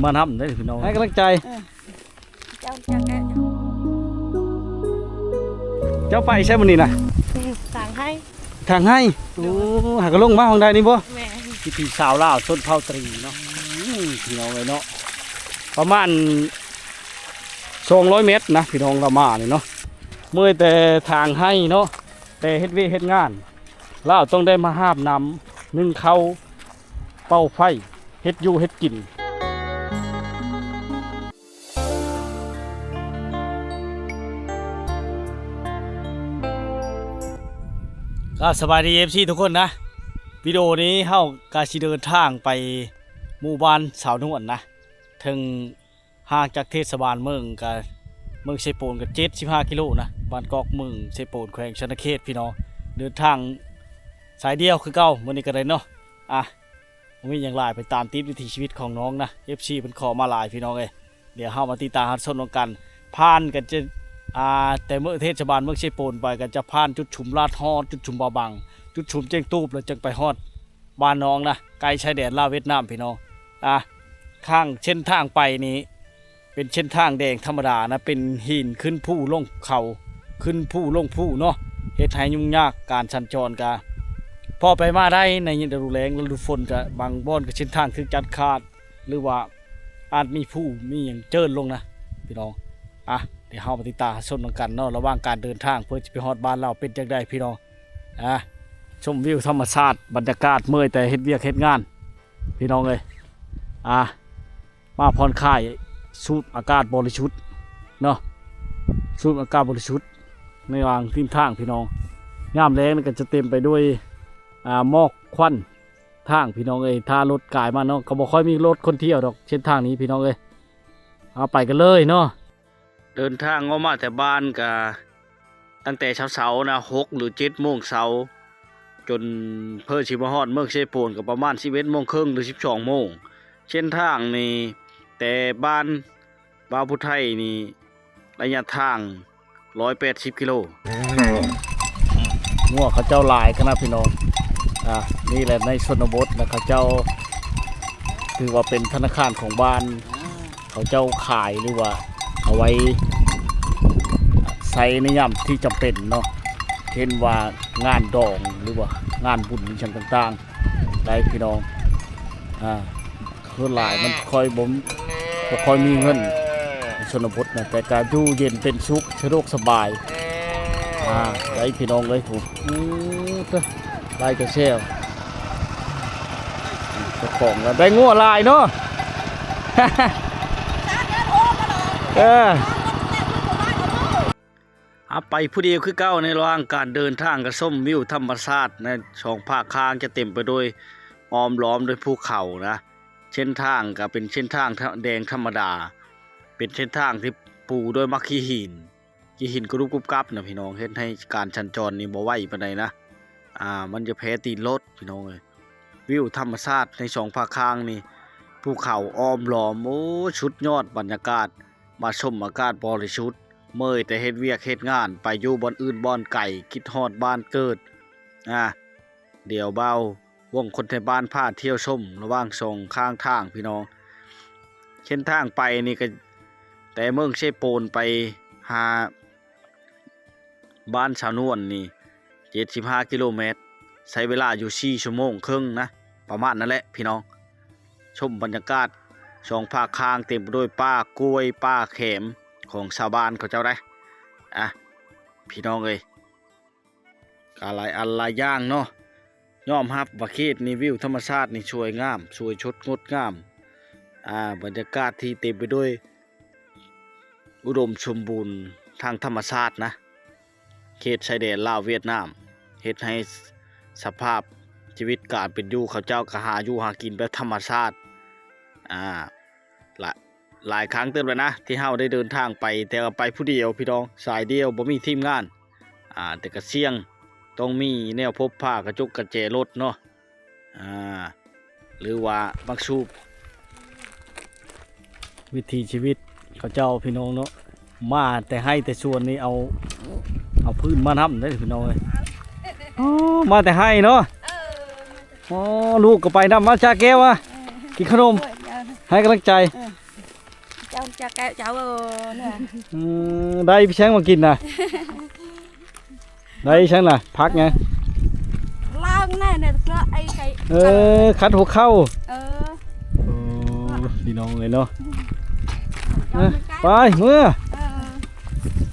ມານຳເດ້ພີ່ນ້ອງ ໃຫ້ກຳລັງໃຈ. ເອີ ເຈົ້າ ເຈົ້າ ເຈົ້າ ເຈົ້າໄປໃສມື້ນີ້ນະ? ທາງໄຮ່ ທາງໄຮ່. ໂອ້ ຫາກະລົງມາຫ້ອງໃດນີ້ບໍ່? ແມ່ນ ວິຖີຊາວລາວຊົນເຜົ່າຕະຫຼີເນາະ. ອືມ ພີ່ນ້ອງເອີຍເນາະ ປະມານສອງຮ້ອຍແມັດນະ ພີ່ນ້ອງ ລາວມານີ້ເນາະ. ເມື່ອຍແຕ່ທາງໄຮ່ເນາະ ແຕ່ເຮັດວຽກເຮັດງານ ລາວຕ້ອງໄດ້ມາຫາບນ້ຳ ໜຶ້ງເຂົ້າ ເປົ່າໄຟ ເຮັດຢູ່ເຮັດກິນ. ກໍສະບາຍດີ ເອັຟຊີ ທຸກຄົນນະ. ວິດີໂອນີ້ເຮົາກໍຊິເດີນທາງໄປໝູ່ບ້ານສາວນວນນະ ເຖິງ ຫ່າງຈາກເທດສະບານເມືອງກະ ເມືອງເຊໂປນກະເຈັດສິບຫ້າກິໂລນະ ບ້ານກອກ ເມືອງເຊໂປນ ແຂວງສະຫວັນນະເຂດ ພີ່ນ້ອງ. ເດີນທາງສາຍດຽວຄືເກົ່າມື້ນີ້ກະໄດ້ເນາະ. ອ່ະ ບໍ່ມີຫຍັງຫຼາຍ ໄປຕາມຕິດວິຖີຊີວິດຂອງນ້ອງນະ ເອັຟຊີ ເພິ່ນຂໍມາຫຼາຍ ພີ່ນ້ອງເອີຍ. ດຽວເຮົາມາຕິດຕາມຮັບຊົມນຳກັນ. ຜ່ານກະຈະ ອ່າ ແຕ່ເມືອງ ເທດສະບານເມືອງເຊໂປນໄປ ກະຈະຜ່ານຈຸດຊຸມລາດຮອດ ຈຸດຊຸມບາບັງ ຈຸດຊຸມແຈ້ງຕູບ ແລ້ວຈຶ່ງໄປຮອດ ບ້ານນ້ອງນະ ໃກ້ຊາຍແດນລາວຫວຽດນາມ ພີ່ນ້ອງ. ອ່າ ທາງເສັ້ນທາງໄປນີ້ ເປັນເສັ້ນທາງແດງທຳມະດານະ ເປັນຫີນຂຶ້ນພູລົງເຂົາ ຂຶ້ນພູລົງພູເນາະ ເຮັດໃຫ້ຫຍຸ້ງຍາກການສັນຈອນກະ ພໍໄປມາໄດ້ໃນລະດູແລ້ງ ລະດູຝົນກະ ບາງບ່ອນກະເສັ້ນທາງຖືກຕັດຂາດ ຫຼືວ່າອາດມີພູມີຫຍັງເຈີນລົງນະ ພີ່ນ້ອງ. ອ່ະ ດຽວເຮົາມາຕິດຕາມຮັບຊົມນຳກັນເນາະ ລະຫວ່າງການເດີນທາງເພື່ອຈະໄປຮອດບ້ານລາວເປັນຈັ່ງໃດ ພີ່ນ້ອງ. ອ່າ ຊົມວິວທຳມະຊາດ ບັນຍາກາດເມື່ອຍແຕ່ເຮັດວຽກເຮັດງານ ພີ່ນ້ອງເອີຍ. ອ່າ ມາຜ່ອນຄາຍ ສູດອາກາດບໍລິສຸດເນາະ ສູດອາກາດບໍລິສຸດໃນລະຫວ່າງລິມທາງ ພີ່ນ້ອງ. ຍາມແລງນີ້ກໍຈະເຕັມໄປດ້ວຍ ອ່າ ໝອກຄວັນທາງ ພີ່ນ້ອງເອີຍ. ຖ້າລົດກາຍມາເນາະ ກໍບໍ່ຄ່ອຍມີລົດຄົນທ່ຽວດອກ ເສັ້ນທາງນີ້ ພີ່ນ້ອງເອີຍ. ເຮົາໄປກັນເລີຍເນາະ. ເດີນທາງອອກມາແຕ່ບ້ານກະຕັ້ງແຕ່ເຊົ້າໆນະ ຫົກຫຼືເຈັດໂມງເຊົ້າ ຈົນເພິ່ນຊິມາຮອດເມືອງເຊໂປນກະປະມານສິບເອັດໂມງເຄິ່ງຫຼືສິບສອງໂມງ. ເສັ້ນທາງນີ້ແຕ່ບ້ານ ບ່າວຜູ້ໄທນີ້ ໄລຍະທາງຮ້ອຍແປດສິບກິໂລ. ງົວເຂົາເຈົ້າຫຼາຍຂະໜາດ ພີ່ນ້ອງ. ອ່າ ນີ້ແຫຼະໃນຊົນນະບົດນະ ເຂົາເຈົ້າຖືວ່າເປັນທະນາຄານຂອງບ້ານ. ເຂົາເຈົ້າຂາຍ ຫຼືວ່າເອົາໄວ້ໃຊ້ໃນຍາມທີ່ຈຳເປັນເນາະ ເຊັ່ນວ່າງານດອງ ຫຼືວ່າງານບຸນອີ່ຫຍັງຕ່າງໆ ໄດ້ພີ່ນ້ອງ. ອ່າ ສ່ວນຫຼາຍມັນຄ່ອຍບໍ່ ບໍ່ຄ່ອຍມີເງິນໃນຊົນນະບົດນະ ແຕ່ກະຢູ່ເຢັນເປັນສຸກ ສະດວກສະບາຍ. ອ່າ ໄດ້ພີ່ນ້ອງເອີຍ ຜູ້ ອື ໄດ້ກະແຊວ ເຈົ້າຂອງລະໄດ້ງົວຫຼາຍເນາະ. ເອີ ເອົາ ໄປຜູ້ດຽວຄືເກົ່າ ໃນລະຫວ່າງການເດີນທາງກະຊົມວິວທຳມະຊາດໃນສອງພາກຂ້າງ ຈະເຕັມໄປໂດຍ ອ້ອມລ້ອມໂດຍພູເຂົານະ. ເສັ້ນທາງກະເປັນເສັ້ນທາງ ທ- ແດງທຳມະດາ ເປັນເສັ້ນທາງທີ່ປູດ້ວຍໝາກຂີ້ຫີນ ຂີ້ຫີນກະລຸບກຸບກັບນະ ພີ່ນ້ອງ ເຮັດໃຫ້ການສັນຈອນນີ້ບໍ່ໄຫວປານໃດນະ. ອ່າ ມັນຈະແພຕີນລົດ ພີ່ນ້ອງເອີຍ. ວິວທຳມະຊາດໃນສອງພາກຂ້າງນີ້ ພູເຂົາອ້ອມລ້ອມ ໂອ້ ສຸດຍອດບັນຍາກາດ ມາຊົມອາກາດບໍລິສຸດ ເມື່ອຍແຕ່ເຮັດວຽກເຮັດງານ ໄປຢູ່ບ່ອນອື່ນບ່ອນໄກ ຄິດຮອດບ້ານເກີດ. ອ່າ ດຽວບ່າວວົງຄົນໄທບ້ານພາທ່ຽວຊົມລະຫວ່າງສອງຂ້າງທາງ ພີ່ນ້ອງ. ເສັ້ນທາງໄປນີ້ກະແຕ່ເມືອງເຊໂປນໄປຫາ ບ້ານສາວນວນນີ້ເຈັດສິບຫ້າກິໂລແມັດ ໃຊ້ເວລາຢູ່ສີ່ຊົ່ວໂມງເຄິ່ງນະ ປະມານນັ້ນແຫຼະພີ່ນ້ອງ. ຊົມບັນຍາກາດສອງພາກຂ້າງເຕັມໄປດ້ວຍປ່າກ້ວຍປ່າແຂມຂອງຊາວບ້ານເຂົາເຈົ້າໄດ໋. ອ່ະ ພີ່ນ້ອງເອີຍ ກະຫຼາຍອັນຫຼາຍຢ່າງເນາະ. ຍອມຮັບວ່າເຂດນີ້ວິວທຳມະຊາດນີ້ສວຍງາມ ສວຍສົດງົດງາມ ອ່າ ບັນຍາກາດທີ່ເຕັມໄປດ້ວຍອຸດົມສົມບູນທາງທຳມະຊາດນະ ເຂດຊາຍແດນລາວຫວຽດນາມ ເຮັດໃຫ້ສະພາບຊີວິດການເປັນຢູ່ ເຂົາເຈົ້າກະຫາຢູ່ຫາກິນແບບທຳມະຊາດ ອ່າ ຫຼາຍ ຫຼາຍຄັ້ງເຕີບແລ້ວນະ ທີ່ເຮົາໄດ້ເດີນທາງໄປ ແຕ່ວ່າໄປຜູ້ດຽວພີ່ນ້ອງ ສາຍດຽວ ບໍ່ມີທີມງານ ອ່າ ແຕ່ກະສ່ຽງ ຕ້ອງມີແນວພົບພາ ກະຈົກກະແຈລົດເນາະ ອ່າ ຫຼືວ່າໝາກສູບ. ວິຖີຊີວິດເຂົາເຈົ້າພີ່ນ້ອງເນາະ ມາແຕ່ໄຮ່ແຕ່ສວນນີ້ ເອົາ ເອົາພື້ນມານຳເດ້ພີ່ນ້ອງເອີຍ. ໂອ້ ມາແຕ່ໄຮ່ເນາະ. ໂອ້ ລູກກະໄປນຳ ມາ ຈາແກ້ວ ມາ ເອີ ກິນຂະໜົມ ເອີ ໃຫ້ກຳລັງໃຈ. ເອີ ຈະແກະເຈົ້າເອີນະ ອືມ ໄດ້ພີ່ແຊງມາກິນນະ ໄດ້ອີ່ຫຍັງນະ ຜັກຫຍັງ? ລາວແນ່ ເນຍເກືອໄອ້ໄກ່ ເອີ ຂັດຫົວເຂົ່າ ເອີ ໂອ້ ພີ່ນ້ອງເອີຍເນາະ ເອີ ໄປເມືອ ເອີ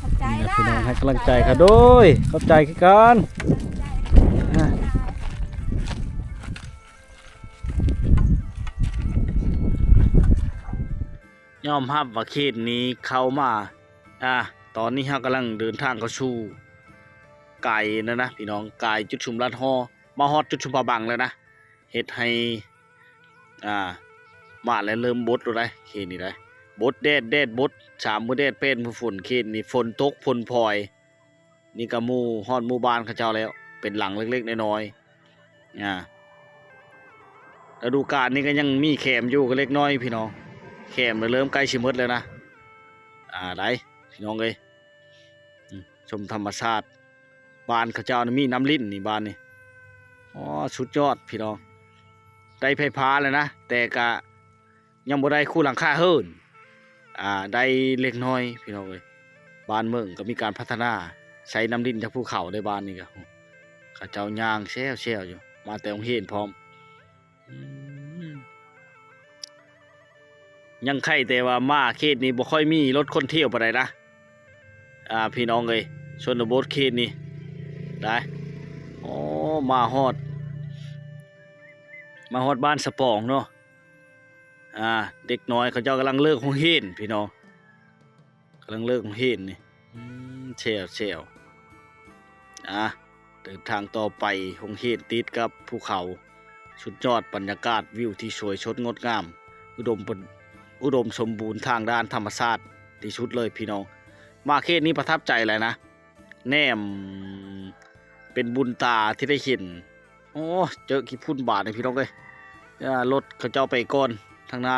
ຂອບໃຈ ນີ້ລະ ນະ ພີ່ນ້ອງໃຫ້ກຳລັງໃຈຂ້າໂດຍ ຂອບໃຈຄືກັນ ຂອບໃຈ ນະ ຍອມຮັບວ່າເຂດນີ້ເຂົ້າມາ ອ່າ ຕອນນີ້ເຮົາກຳລັງເດີນທາງເຂົ້າສູ່ກາຍນັ້ນນະ ພີ່ນ້ອງ ກາຍຈຸດຊຸມລາດຫໍ່ ມາຮອດຈຸດຊຸມພະບັງແລ້ວນະ ເຮັດໃຫ້ ອ່າ ມາແລ້ວເລີ່ມບົດໂລດໄດ໋ ເຂດນີ້ໄດ໋ ບົດແດດ ແດດບົດ ສາມມື້ແດດ ແປດມື້ຝົນ ເຂດນີ້ຝົນຕົກຝົນພອຍ. ນີ້ກໍໝູ່ ຮອດໝູ່ບ້ານເຂົາເຈົ້າແລ້ວ ເປັນຫຼັງເລັກໆນ້ອຍໆ ອ່າ ລະດູການນີ້ກໍຍັງມີແຄມຢູ່ກໍເລັກນ້ອຍພີ່ນ້ອງ ແຄມເລີ່ມໃກ້ຊິໝົດແລ້ວນະ ອ່າ ໄດ໋ພີ່ນ້ອງເອີຍ ອືມ ຊົມທຳມະຊາດ ບ້ານເຂົາເຈົ້ານີ້ມີນ້ຳລິ້ນນີ້ ບ້ານນີ້ ອໍ ສຸດຍອດພີ່ນ້ອງ ໄດ້ໄຟຟ້າແລ້ວນະ ແຕ່ກະ ຍັງບໍ່ໄດ້ຄູ່ຫຼັງຄາເຮືອນ ອ່າ ໄດ້ເລັກນ້ອຍພີ່ນ້ອງເອີຍ ບ້ານເມືອງກໍມີການພັດທະນາ ໃຊ້ນ້ຳດິນຈາກພູເຂົາໃນບ້ານນີ້ກໍ ເຂົາເຈົ້າຍ່າງແຊວໆຢູ່ ມາແຕ່ໂຮງຮຽນພ້ອມ ອືມ ຍັງໄຄແຕ່ວ່າມາເຂດນີ້ບໍ່ຄ່ອຍມີລົດຄົນທ່ຽວປານໃດນະ ອ່າ ພີ່ນ້ອງເອີຍ ຊົນນະບົດເຂດນີ້ໄດ໋ ໂອ້ ມາຮອດ ມາຮອດບ້ານສະປອງເນາະ ອ່າ ເດັກນ້ອຍເຂົາເຈົ້າກຳລັງເລີກໂຮງຮຽນພີ່ນ້ອງ ກຳລັງເລີກໂຮງຮຽນນີ້ ອືມ ແຊວໆ ອ່າ ເດີນທາງຕໍ່ໄປ ໂຮງຮຽນຕິດກັບພູເຂົາ ສຸດຍອດບັນຍາກາດ ວິວທີ່ສວຍສົດງົດງາມ ອຸດົມ ອຸດົມສົມບູນທາງດ້ານທຳມະຊາດທີ່ສຸດເລີຍພີ່ນ້ອງ ມາເຂດນີ້ປະທັບໃຈຫຼາຍນະ ແນມເປັນບຸນຕາທີ່ໄດ້ເຫັນ ໂອ້ ເຈີຂີ້ຝຸ່ນບາດນີ້ພີ່ນ້ອງເອີຍ ອ່າ ລົດເຂົາເຈົ້າໄປກ່ອນທາງໜ້າ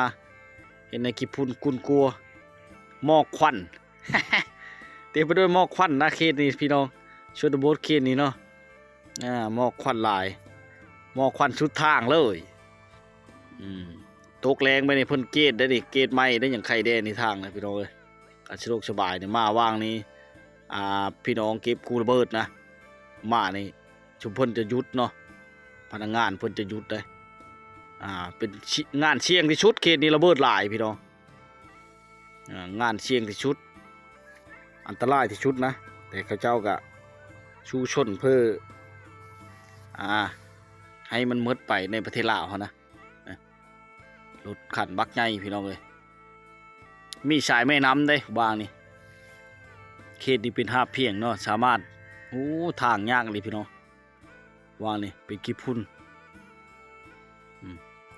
ເຫັນແຕ່ຂີ້ຝຸ່ນກຸ່ນກົວ ໝອກຄວັນ ເຕັມໄປດ້ວຍໝອກຄວັນນະເຂດນີ້ພີ່ນ້ອງ ຊົນນະບົດເຂດນີ້ເນາະ ອ່າ ໝອກຄວັນຫຼາຍ ໝອກຄວັນສຸດທາງເລີຍ ອືມ ຕົກແລງໄປນີ້ເພິ່ນເກດໄດ້ນີ້ ເກດໃໝ່ໄດ້ຫຍັງໄຄແດ່ນີ້ທາງນະພີ່ນ້ອງເອີຍ ກະສະດວກສະບາຍນີ້ ມາຫວ່າງນີ້ ອ່າ ພີ່ນ້ອງເກັບກູ້ລະເບີດນະ ມານີ້ຊຸມເພິ່ນຈະຢຸດເນາະ ພະນັກງານເພິ່ນຈະຢຸດເດ້ ອ່າ ເປັນງານສ່ຽງທີ່ສຸດ ເຂດນີ້ລະເບີດຫຼາຍພີ່ນ້ອງ ອ່າ ງານສ່ຽງທີ່ສຸດ ອັນຕະລາຍທີ່ສຸດນະ ແຕ່ເຂົາເຈົ້າກະສູ້ຊົນເພື່ອ ອ່າ ໃຫ້ມັນໝົດໄປໃນປະເທດລາວເຮົານະ. ລົດຄັນບັກໃຫຍ່ພີ່ນ້ອງເອີຍ ມີສາຍແມ່ນ້ຳເດ້ຫວ່າງນີ້ ເຂດນີ້ເປັນຫາບພຽງເນາະ ສາມາດ ໂອ້ ທາງຍາກອີ່ຫຼີພີ່ນ້ອງ ຫວ່າງນີ້ເປັນຂີ້ຝຸ່ນ ອືມ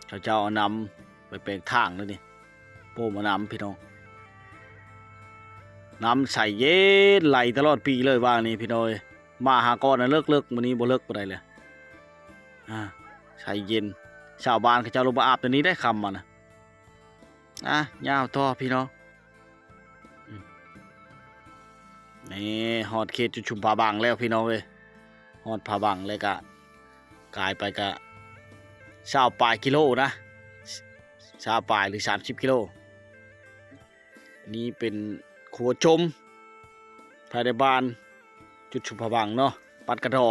ເຂົາເຈົ້າເອົານ້ຳໄປແປງທາງແລ້ວນີ້ ໂປ້ມເອົານ້ຳພີ່ນ້ອງ ນ້ຳໃສເຢັນໄຫຼຕະຫຼອດປີເລີຍຫວ່າງນີ້ພີ່ນ້ອງເອີຍ ມາຫາກ່ອນນະເລິກໆ ມື້ນີ້ບໍ່ເລິກປານໃດເລີຍ ອ່າ ໃສເຢັນ ຊາວບ້ານເຂົາເຈົ້າລົງມາອາບແນວນີ້ໄດ໋ຄ່ຳມານະ ອ່າ ຍາວຕໍ່ພີ່ນ້ອງ ອືມ ນີ້ຮອດເຂດຈຸດຊຸມຜາບັງແລ້ວພີ່ນ້ອງເອີຍ ຮອດຜາບັງແລ້ວກະ ກາຍໄປກະຊາວປາຍກິໂລນະ ຊາວປາຍ ຫຼື ສາມສິບກິໂລ ນີ້ເປັນຂົວຈົມ ພາຍໃນບ້ານຈຸດຊຸມຜາບັງເນາະ ປັດກະດໍ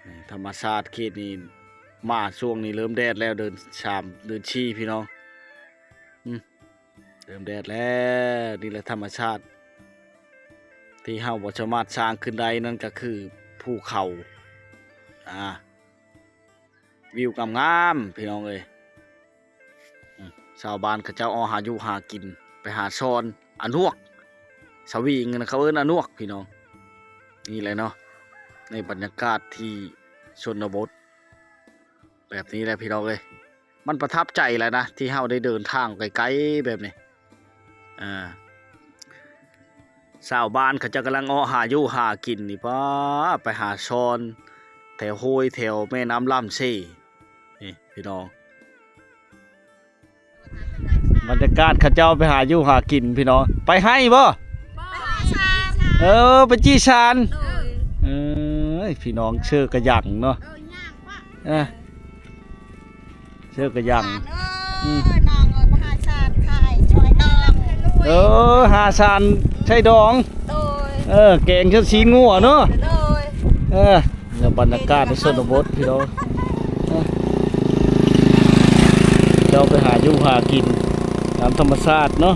ນີ້ທຳມະຊາດເຂດນີ້ ມາຊ່ວງນີ້ເລີ່ມແດດແລ້ວ ເດືອນສາມ ເດືອນສີ່ພີ່ນ້ອງ ອືມ ເລີ່ມແດດແລ້ວ ນີ້ແຫຼະທຳມະຊາດ ທີ່ເຮົາບໍ່ສາມາດສ້າງຂຶ້ນໄດ້ ນັ້ນກໍຄືພູເຂົາ ອ່າ ວິວງາມໆ ພີ່ນ້ອງເອີຍ ອືມ ຊາວບ້ານເຂົາເຈົ້າອອກຫາຢູ່ຫາກິນ ໄປຫາຊ່ອນອະນວກ ສະວິງນະ ເຂົາເອີ້ນອະນວກ ພີ່ນ້ອງ ນີ້ແຫຼະເນາະ ໃນບັນຍາກາດທີ່ຊົນນະບົດ ແບບນີ້ແຫຼະພີ່ນ້ອງເອີຍ ມັນປະທັບໃຈແຫຼະນະ ທີ່ເຮົາໄດ້ເດີນທາງໄກໆແບບນີ້ ອ່າ ຊາວບ້ານເຂົາເຈົ້າກຳລັງເອາະຫາຢູ່ຫາກິນນີ້ ປ້າ ໄປຫາຊ່ອນແຖວຫ້ວຍແຖວແມ່ນ້ຳລຳເຊ ນີ້ພີ່ນ້ອງ ບັນຍາກາດເຂົາເຈົ້າໄປຫາຢູ່ຫາກິນພີ່ນ້ອງ ໄປໄຮ່ບໍ່? ບໍ່ ເອີ ໄປຈີ່ຊານ ໂດຍ ເອີຍ ພີ່ນ້ອງເຊີກະຍັງເນາະ ເອີ ຍ່າງປະ ເອີ ເຊີກະຍັງ ເອີ ອືມ ນ້ອງເອີຍ ໄປຫາຊານຂາຍ ຊ່ວຍ ເອີ ຫາສານໃສ່ດອງ ໂດຍ ເອີ ແກງເຊິ່ງຊີ້ນງົວເນາະ ໂດຍ ເອີ ແລ້ວບັນຍາກາດໃນຊົນນະບົດພີ່ນ້ອງ ເຈົ້າໄປຫາຢູ່ຫາກິນຕາມທຳມະຊາດເນາະ.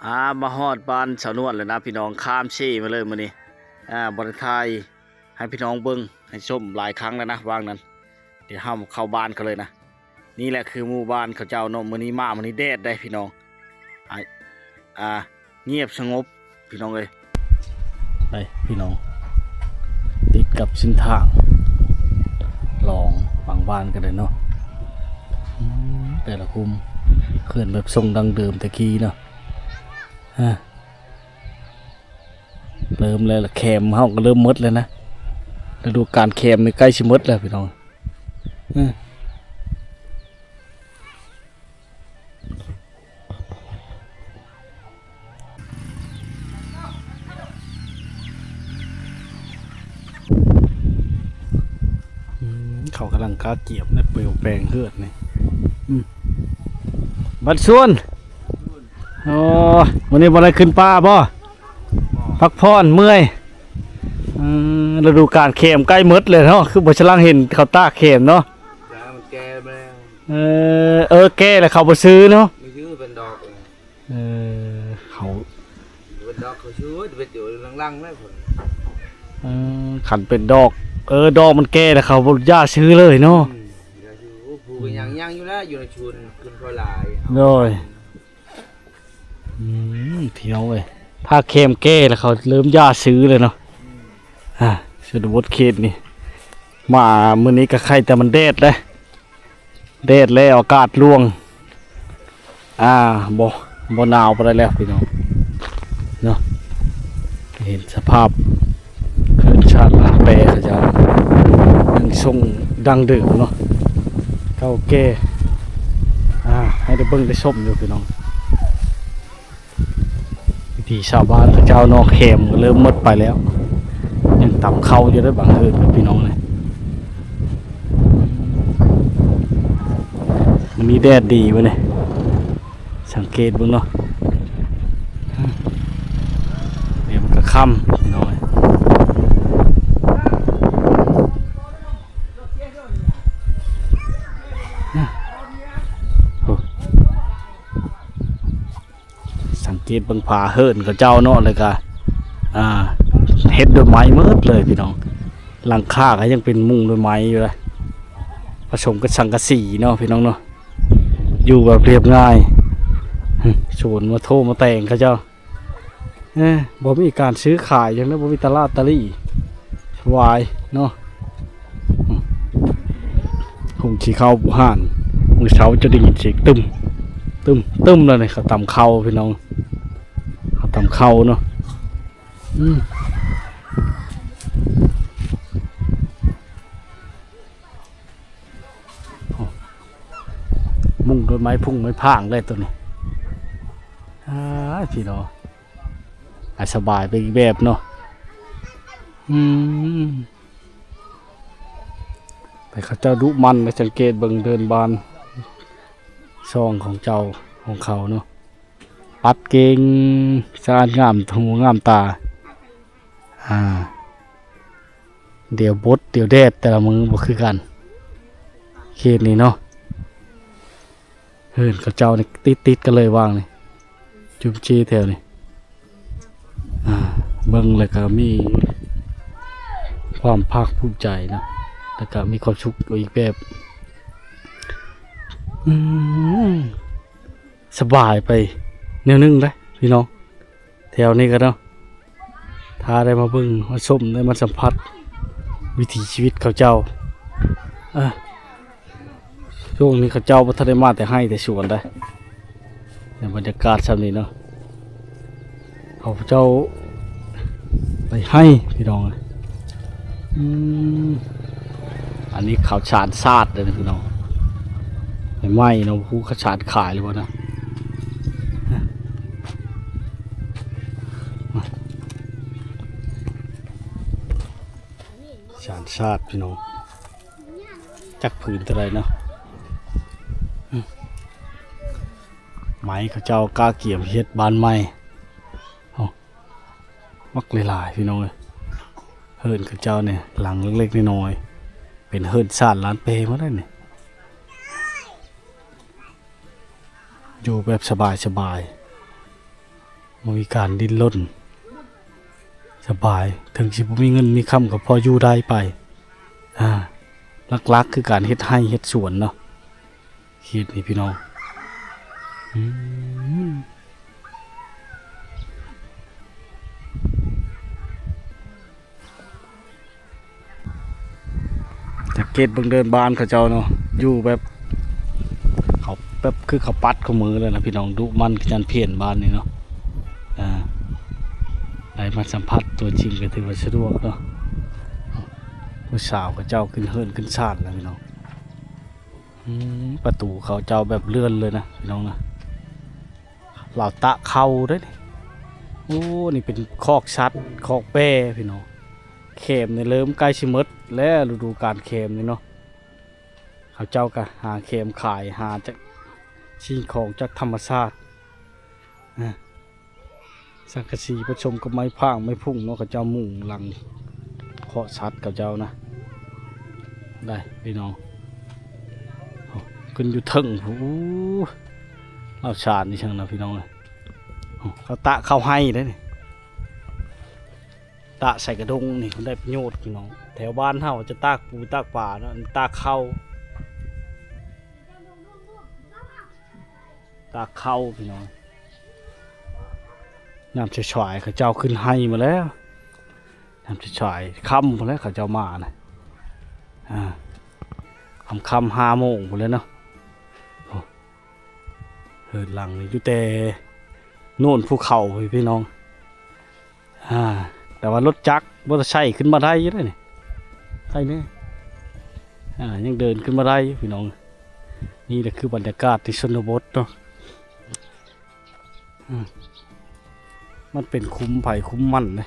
ອ່າ ມາຮອດບ້ານສາວນວນແລ້ວນະພີ່ນ້ອງ ຂ້າມເຊມາເລີຍມື້ນີ້ ອ່າ ບໍ່ໄດ້ຖ່າຍໃຫ້ພີ່ນ້ອງເບິ່ງໃຫ້ຊົມຫຼາຍຄັ້ງແລ້ວນະ ວ່າງນັ້ນ ດຽວເຮົາເຂົ້າບ້ານເຂົາເລີຍນະ. ນີ້ແຫຼະຄືໝູ່ບ້ານເຂົາເຈົ້າເນາະ ມື້ນີ້ມາ ມື້ນີ້ແດດເດ້ພີ່ນ້ອງ ອ່າ ອ່າ ງຽບສະຫງົບພີ່ນ້ອງເອີຍ ໄປພີ່ນ້ອງ ຕິດກັບເສັ້ນທາງຫຼອງບາງບ້ານກໍໄດ້ເນາະ ອືມ ແຕ່ລະຄຸ້ມ ເຮືອນແບບຊົງດັ້ງເດີມແຕ່ກີ້ເນາະ ຮະ ເລີ່ມແລ້ວລະ ແຄມເຮົາກໍເລີ່ມໝົດແລ້ວນະ ລະດູການແຄມນີ້ໃກ້ຊິໝົດແລ້ວພີ່ນ້ອງ ອືມ ອືມ ເຂົາກຳລັງກະກຽມໃນເປີວແປງເຮືອນນີ້ ອືມ ບັດຊວນ ໂອ້ ມື້ນີ້ບໍ່ໄດ້ຂຶ້ນປ່າບໍ່? ພັກຜ່ອນເມື່ອຍ ເອີ ລະດູການແຄມໃກ້ໝົດແລ້ວເນາະ ຄືບໍ່ສະຫຼັງເຫັນເຂົາຕາກແຄມເນາະ ແລ້ວມັນແກ່ແລ້ວ ເອີ ເອີ ແກ່ແລ້ວເຂົາບໍ່ຊື້ເນາະ ບໍ່ຊື້ເປັນດອກ ເອີ ເຂົາເປັນດອກເຂົາຊື້ ເປັນຢູ່ຫຼັງໆ ແລ້ວ ເອີ ຄັນເປັນດອກ ເອີ ດອກມັນແກ່ແລ້ວເຂົາບໍ່ຢາກຊື້ເລີຍເນາະ ອືມ ຢາກຊື້ ໂອ້ ປູກກໍຍັງ ຍັງຢູ່ນະ ຢູ່ໃນສວນຂຶ້ນພໍຫຼາຍ ໂດຍ ອືມ ພີ່ນ້ອງເອີຍ ຖ້າແຄມແກ່ແລ້ວເຂົາເລີ່ມຢ່າຊື້ເລີຍເນາະ ອືມ ອ່າ ຊົນນະບົດເຂດນີ້ ມາມື້ນີ້ກໍໄຄແຕ່ມັນແດດເດ້ ແດດແລ້ວອາກາດລ່ວງ ອ່າ ບໍ່ ບໍ່ໜາວປານໃດແລ້ວພີ່ນ້ອງເນາະ ເຫັນສະພາບເຮືອນຊານບ້ານແປເຂົາເຈົ້າ ຍັງຊົງດັ້ງເດີມເນາະ ເກົ່າແກ່ ອ່າ ໃຫ້ໄດ້ເບິ່ງໄດ້ຊົມຢູ່ພີ່ນ້ອງ ວິຖີຊາວບ້ານເຂົາເຈົ້າເນາະ ແຄມກໍເລີ່ມໝົດໄປແລ້ວ ຍັງຕຳເຂົ້າຢູ່ເດີບາງເຮືອນພີ່ນ້ອງເອີຍ ມື້ນີ້ແດດດີເວີ້ຍນີ້ ສັງເກດເບິ່ງເນາະ ດຽວມັນກໍຄ່ຳພີ່ນ້ອງເອີຍ ໂອ້ ສັງເກດເບິ່ງຝາເຮືອນເຂົາເຈົ້າເນາະ ແລ້ວກະ ອ່າ ເຮັດດ້ວຍໄມ້ໝົດເລີຍພີ່ນ້ອງ ຫຼັງຄາກໍຍັງເປັນມຸງດ້ວຍໄມ້ຢູ່ເດ້ ປະສົມກັບສັງກະສີເນາະພີ່ນ້ອງເນາະ ຢູ່ແບບລຽບງ່າຍ ສວນມາໂທມາແຕງເຂົາເຈົ້າ ເອີ ບໍ່ມີການຊື້ຂາຍຫຍັງເດ້ ບໍ່ມີຕະຫຼາດຕະຫຼີ່ ສະບາຍເນາະ ອືມ ຄົງຊິເຂົ້າບູຮານ ມື້ເຊົ້າຈະໄດ້ຍິນສຽງຕຶ້ມ ຕຶ້ມ ຕຶ້ມແລ້ວນີ້ ເຂົາຕຳເຂົ້າພີ່ນ້ອງ ເຂົາຕຳເຂົ້າເນາະ ອືມ ໂອ້ ມຸງດ້ວຍໄມ້ພຸງໄມ້ຜາງເລີຍໂຕນີ້ ອ້າຍ ພີ່ນ້ອງ ອ່າ ສະບາຍໄປອີກແບບເນາະ ອືມ ແຕ່ເຂົາເຈົ້າດຸໝັ່ນ ໄປສັງເກດເບິ່ງເຮືອນບ້ານຊ່ອງຂອງເຈົ້າ ຂອງເຂົາເນາະ ປັດເກັ່ງ ສະອາດງາມຫູງາມຕາ ອ່າ ດຽວບົດ ດຽວແດດ ແຕ່ລະມື້ບໍ່ຄືກັນ ເຂດນີ້ເນາະ ເຮືອນເຂົາເຈົ້ານີ້ຕິດໆກັນເລີຍ ວ່າງນີ້ ຈຸ້ມຈີ້ແຖວນີ້ ອ່າ ເບິ່ງແລ້ວກໍມີຄວາມພາກພູມໃຈເນາະ ແລ້ວກໍມີຄວາມສຸກອີກແບບ ອືມ ສະບາຍໄປແນວໜຶ່ງເດ້ພີ່ນ້ອງ ແຖວນີ້ກໍເນາະ ຖ້າໄດ້ມາເບິ່ງມາຊົມ ໄດ້ມາສຳຜັດວິຖີຊີວິດເຂົາເຈົ້າ ອ່າ ຊ່ວງນີ້ເຂົາເຈົ້າບໍ່ທັນໄດ້ມາແຕ່ໄຮ່ແຕ່ສວນໃດ ໃນບັນຍາກາດຊ່ຳນີ້ເນາະ ເຂົາເຈົ້າໄປໄຮ່ພີ່ນ້ອງ ອືມ ອັນນີ້ເຂົາສານຊາດເດີພີ່ນ້ອງ ໃໝ່ໆເນາະ ບໍ່ຮູ້ເຂົາສານຂາຍຫຼືບໍ່ນະ ສານຊາດພີ່ນ້ອງ ຈັກຜືນເທົ່າໃດເນາະ ອືມ ໄມ້ເຂົາເຈົ້າກະກຽມເຮັດບ້ານໃໝ່. ໂອ້ ບັກຫຼາຍໆ ພີ່ນ້ອງເອີຍ. ເຮືອນເຂົາເຈົ້ານີ້ຫຼັງເລັກໆ ນ້ອຍໆ ເປັນເຮືອນຊານລ້ານແປໝົດແລ້ວນີ້. ຢູ່ແບບສະບາຍໆ ບໍ່ມີການດີ້ນລົນ ສະບາຍ. ເຖິງຊິບໍ່ມີເງິນມີຄຳກໍພໍຢູ່ໄດ້ໄປ. ອ່າ ຫຼັກໆ ຄືການເຮັດໄຮ່ເຮັດສວນເນາະ ເຂດນີ້ພີ່ນ້ອງ. ອືມ ສັງເກດເບິ່ງເດີ່ນບ້ານເຂົາເຈົ້າເນາະ ຢູ່ແບບ ເຂົາແບບຄືເຂົາປັດຄູ່ມື້ແລ້ວນະພີ່ນ້ອງ. ດຸໝັ່ນຂະຫຍັນພຽນບ້ານນີ້ເນາະ. ອ່າ ໄດ້ມາສຳຜັດຕົວຈິງກໍຖືວ່າສະດວກເນາະ. ຜູ້ສາວເຂົາເຈົ້າຂຶ້ນເຮືອນຂຶ້ນຊານແລ້ວພີ່ນ້ອງ. ອືມ ປະຕູເຂົາເຈົ້າແບບເລື່ອນເລີຍນະພີ່ນ້ອງນະ. ລາວຕາກເຂົ້າເດ້ນີ້. ໂອ້ ນີ້ເປັນຄອກສັດ ຄອກແປພີ່ນ້ອງ. ແຄມນີ້ເລີ່ມໃກ້ຊິໝົດແລ້ວ ລະດູການແຄມນີ້ເນາະ. ເຂົາເຈົ້າກະຫາແຄມຂາຍ ຫາຈາກສິ່ງຂອງຈາກທຳມະຊາດ ນະ. ສັງກະສີປະສົມກັບໄມ້ຜາງໄມ້ພຸ້ງເນາະ ເຂົາເຈົ້າມຸງຫຼັງຄອກສັດເຂົາເຈົ້ານະ. ໄດ້ພີ່ນ້ອງ ໂອ້ ຂຶ້ນຢູ່ເທິງພຸ້ນ. ໂອ້ ລາວຊານອີ່ຫຍັງນະພີ່ນ້ອງເອີຍ. ໂອ້ ເຂົາຕາກເຂົ້າໄຮ່ເດ້ນີ້ ຕາກໃສ່ກະດົງນີ້ ມັນໄດ້ປະໂຫຍດພີ່ນ້ອງ. ແຖວບ້ານເຮົາຈະຕາກປູຕາກປາເນາະ ຕາກເຂົ້າ ຕາກເຂົ້າພີ່ນ້ອງ. ຍາມສາຍໆ ເຂົາເຈົ້າຂຶ້ນໄຮ່ໝົດແລ້ວ. ຍາມສາຍໆ ຄ່ຳພຸ້ນແຫຼະເຂົາເຈົ້າມານະ. ອ່າ ຄ່ຳໆ ຫ້າໂມງພຸ້ນແຫຼະເນາະ. ໂອ້ ເຮືອນຫຼັງນີ້ຢູ່ແຕ່ໂນນພູເຂົາພຸ້ນພີ່ນ້ອງ. ອ່າ ແຕ່ວ່າລົດຈັກ ມໍເຕີໄຊຂຶ້ນມາໄດ້ຢູ່ເດ້ນີ້ ໄດ້ແນ່. ອ່າ ຍັງເດີນຂຶ້ນມາໄດ້ຢູ່ພີ່ນ້ອງ. ນີ້ແຫຼະຄືບັນຍາກາດທີ່ຊົນນະບົດເນາະ. ອືມ ມັນເປັນຄຸ້ມໃຜຄຸ້ມມັນເດ້